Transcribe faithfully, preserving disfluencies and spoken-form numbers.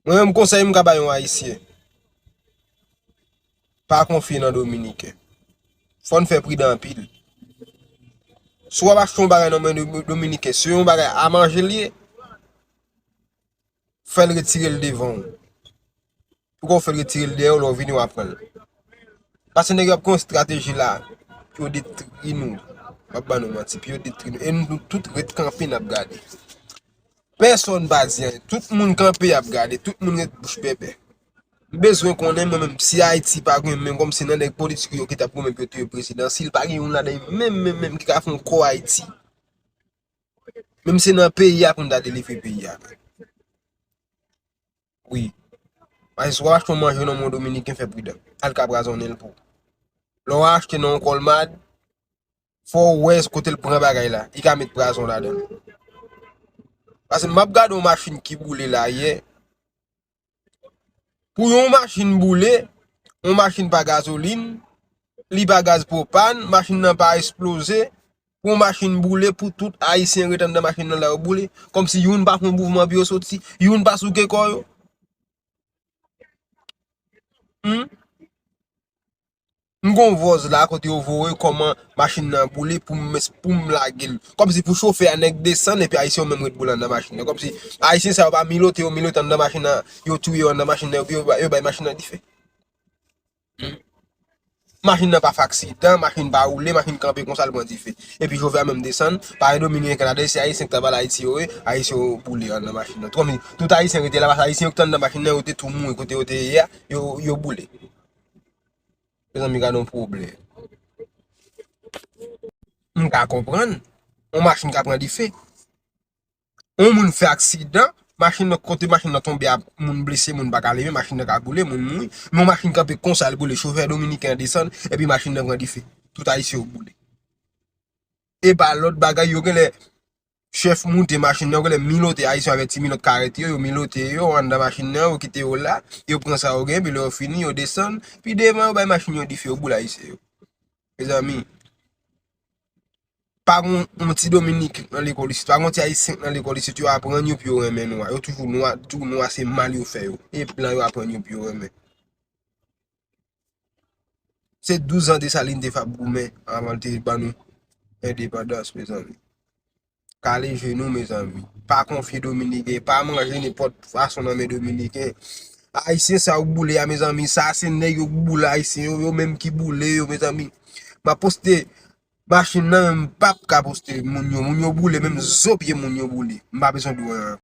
Mwen menm konsèy m ka bay yon Ayisyen. Pa konfye nan Dominiken. Fò n fè pridan anpil. Si w ap achte yon bagay nan men Do-, Dominiken, si yon bagay a manje l ye, fè l retire l devan w. Pou w fè l retire l dèyè w, lè w vini w a pran l. Paske nèg yo ap gen yon estrateji la pou yo detri nou. M ap ban nou manti, pou yo detri nou. E nou tout ret kanpe n ap gade. Pèsonn pa di anyen. Tout moun kanpe y ap gade. Tout moun ret bouch bèbè. M bezwen konnen mwen menm si Ayiti pa goumen menm kòmsi nan nèg politik yo ki t ap goumen pou yo touye prezidan. Si l pa gen youn ladan yo menm, menm, menm ki ka fè yon kò Ayiti. Menm se nan peyi a pou n ta delivre peyi a. Wi. Paske si w ap achte yon manje nan men yon Dominiken, fè pridan. Al ka prazonnen l pou. Lè w achte nan yon Colmad, fò w wè kote l pran bagay la. Li ka met prazon ladan l. Paske m ap gade yon machin ki boule la yè. Pou yon machin boule, yon machin pa gazolin, li pa gaz pwopàn, machin nan pa esploze, pou yon machin boule, pou tout Ayisyen ret anndan machin nan la yo boule, kòmsi youn pa fè yon mouvman pou yo soti, youn pa souke kò yo. Hmm? M gon vòz la kote yo voye kòman machin nan boule pou m, pou m lage l. Kòmsi pou chofè a nèk desann epi Ayisyen yo menm ret boule anndan machin nan. Kòmsi Ayisyen sa yo pa milote, yo milote anndan machin nan, yo touye yo anndan machin nan, epi yo, yo bay machin nan dife. Hmm. Machin nan pa fè aksidan, machin pa woule, machin kanpe konsa l pran dife. Epi chofè a menm desann, pa gen Dominiken ladan, se Ayisyen ki t ap al Ayiti yo ye, Ayisyen yo boule anndan machin nan. Kòmsi tout Ayisyen rete la, paske Ayisyen yo ki t anndan machin nan, yo te tou mouri kote yo te ye a, yo, yo boule. Mezanmi, gade yon pwoblèm. M ka konprann. Yon machin ka pran dife. Yon moun fè aksidan, machin nan, kote machin nan tonbe a, moun blese, moun pa ka leve, machin nan ka boule, moun mouri. Men yon machin kanpe konsa, l boule, chofè dominiken an desann, epi machin nan pran dife. Tout Ayisyen yo boule. E pa lòt bagay, yo genlè chèf moute machin nan, yo genlè milote Ayisyen avèk ti minòt karèt yo, yo milote yo anndan machin nan, yo kite yo la, yo pran sa yo gen, epi lè yo fini, yo desann, pi devan yo bay machin yo dife, yo boule Ayisyen yo. Mezanmi, pa gon yon ti Dominiken nan lekòl isit, pa gon ti Ayisyen nan lekòl isit, yo aprann yo pou yo renmen nwa. Yo toujou nwa, tou nwa se mal yo fè yo. E blan yo aprann yo pou yo renmen. Se douz an de sa Desalin te fè ap goumen anvan l te ban nou endepandans, mezanmi. Kale je nou, mezanmi. Pa konfye Dominiken, pa manje nenpòt fason nan men Dominiken. Ayisyen sa yo k boule a, mezanmi, sa se nèg yo k boule Ayisyen yo, yo menm ki boule yo, mezanmi. M ap poste machin nan, men m p ap ka poste moun yo. Moun yo boule, menm zo pye moun yo boule. M pa bezwen di w anyen.